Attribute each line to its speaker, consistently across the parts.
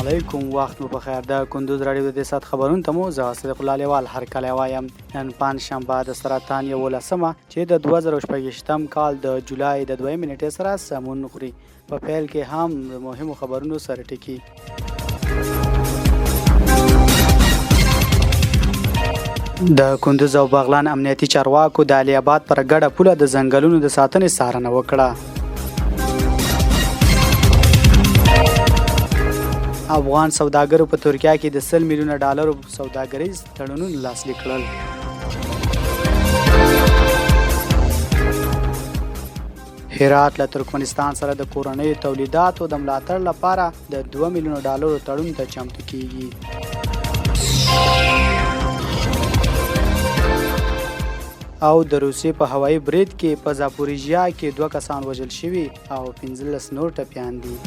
Speaker 1: علیکم، وخت مو په خیر. د کندوز راډیو د دې ساعت خبرونو ته مو زه صدیق الله لیوال هرکلی وایم. نن پنجشنبه د سرطان 11مه چې د 2026 کال د جولای د دویمې نیټې سره سمون خوري. په پیل کې هم د مهمو خبرونو سره ټکي. د کندوز او بغلان امنیتي چارواکو د علي آباد پر ګډه پوله د ځنګلونو د ساتنې څارنه وکړه. افغان سوداګرو په ترکیه کې د 100 میلیونه ډالرو سوداګریز تړونونه لاسلیک کړل. هرات له ترکمنستان سره د کورنیو تولیداتو د ملاتړ لپاره د 2 میلیون ډالرو تړون ته چمتو کیږي. او د روسیې په هوایي برید کې په زاپوریژیا کې دوه کسان وژل شوي او 15 نور ټپیان دي.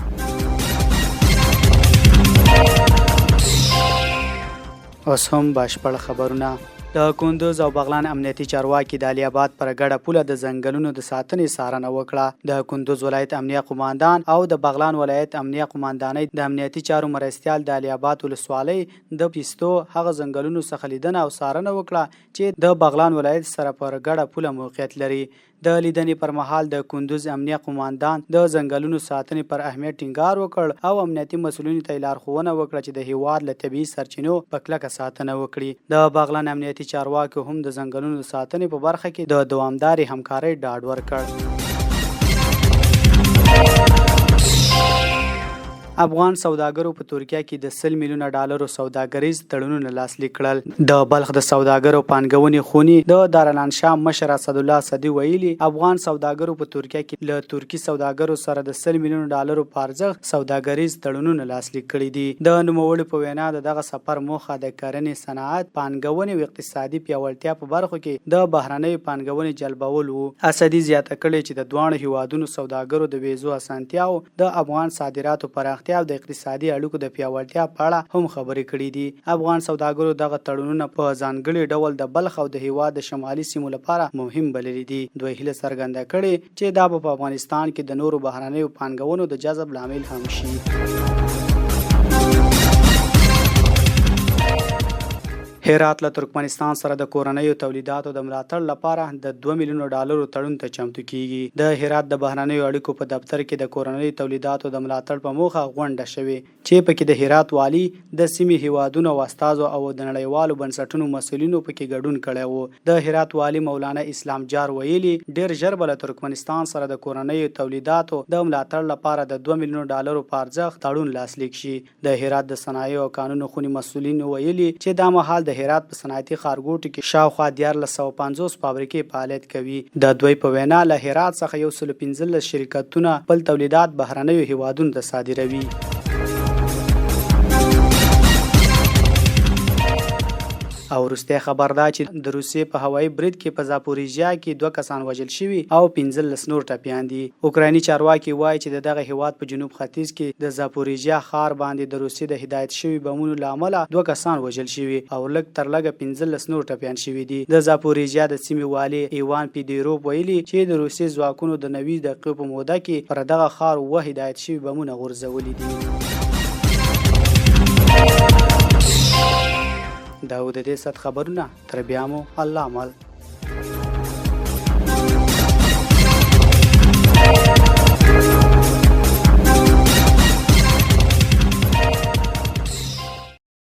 Speaker 1: اوس هم بشپړ خبرونه. د کندوز او بغلان امنیتي چارواکي د علي آباد پر ګډه پوله د ځنګلونو د ساتنې څارنه وکړه. د کندوز ولایت امنیه قوماندان او د بغلان ولایت امنیه قوماندانۍ د امنیتي چارو مرستیال د علي آباد ولسوالۍ د پیستو هغه ځنګلونو څخه لیدنه او څارنه وکړه چې د بغلان ولایت سره پر ګډه پوله موقعیت لري. د لیدنې پر مهال د کندوز امنیه قوماندان د ځنګلونو ساتنې پر اهمیت ټینګار وکړ او امنیتي مسؤلینو ته یې لارښوونه وکړه چې د هېواد له طبیعي سرچینو په کلکه ساتنه وکړي. د بغلان امنیتي چارواکو هم د ځنګلونو د ساتنې په برخه کې د دوامدارې همکارۍ ډاډ ورکړ. افغان سوداګرو په ترکیه کې د 100 میلیونه ډالرو سوداګریز تړونونه لاسلیک کړل. د بلخ د سوداګرو پانګونې خونې د دارالانشا مشر اسدالله اسدي ویلي، افغان سوداګرو په ترکیه کې له ترکي سوداګرو سره د 100 میلیونه ډالرو په ارزښت سوداګریز تړونونه لاسلیک کړي دي. د نوموړي په وینا، د دغه سفر موخه د کرنې، صنعت، پانګونې او اقتصادي پیاوړتیا په برخو کې د بهرنیو پانګونې جلبول وو. اسدي زیاته کړې، چې د دواړو هېوادونو سوداګرو د ویزو اسانتیاوو، د افغان صادراتو پراختیا او د اقتصادي اړیکو د پیاوړتیا په اړه هم خبرې کړې دي. افغان سوداګرو دغه تړونونه په ځانګړي ډول د بلخ او د هېواد د شمالي سیمو لپاره مهم بللي دي. دوی هیله څرګنده کړې چې دا به په افغانستان کې د نورو بهرنیو پانګونو د جذب لامل هم شي. هرات له ترکمنستان سره د کورنیو تولیداتو د ملاتړ لپاره د 2 میلیونو ډالرو تړون ته چمتو کیږي. د هرات د بهرنیو اړیکو په دفتر کې د کورنیو تولیداتو د ملاتړ په موخه غونډه شوې، چې په کې د هرات والي، د سیمې هېوادونو او استازو او د نړیوالو بنسټونو مسؤلینو په کې ګډون کړی و. د هرات والي مولانا اسلام جار ویلي، ډېر ژر به له ترکمنستان سره د کورنیو تولیداتو د ملاتړ لپاره د 2 میلیونو ډالرو په ارزښت تړون لاسلیک شي. د هرات د صنایعو او کانونو خونې مسؤلینو ویلي چې دا مهال د هرات په صنعتي ښارګوټو کې شاوخوا 1350 فابریکې فعالیت کوي. د دوی په وینا، له هرات څخه 115 شرکتونه خپل تولیدات بهرنیو هېوادونو ته صادروي. او وروستی خبر دا چې د روسیې په هوایي برید کې په زاپوریژیا کې دوه کسان وژل شوي او 15 نور ټپیان دي. اوکرایني چارواکي وايي چې د دغه هیواد په جنوب ختیځ کې د زاپوریژیا ښار باندې د روسیې د هدایت شوي بمونو له امله دوه کسان وژل شوي او لږ تر لږه 15 نور ټپیان شوي دي. د زاپوریژیا د سیمې والي ایوان پیدیروف ویلي چې د روسیې ځواکونو د 90 دقیقو په موده کې پر دغه ښار اووه هدایت شوي بمونه غورځولي دي. دا و د دې ساعت خبرونه. تر بیا مو الله مل.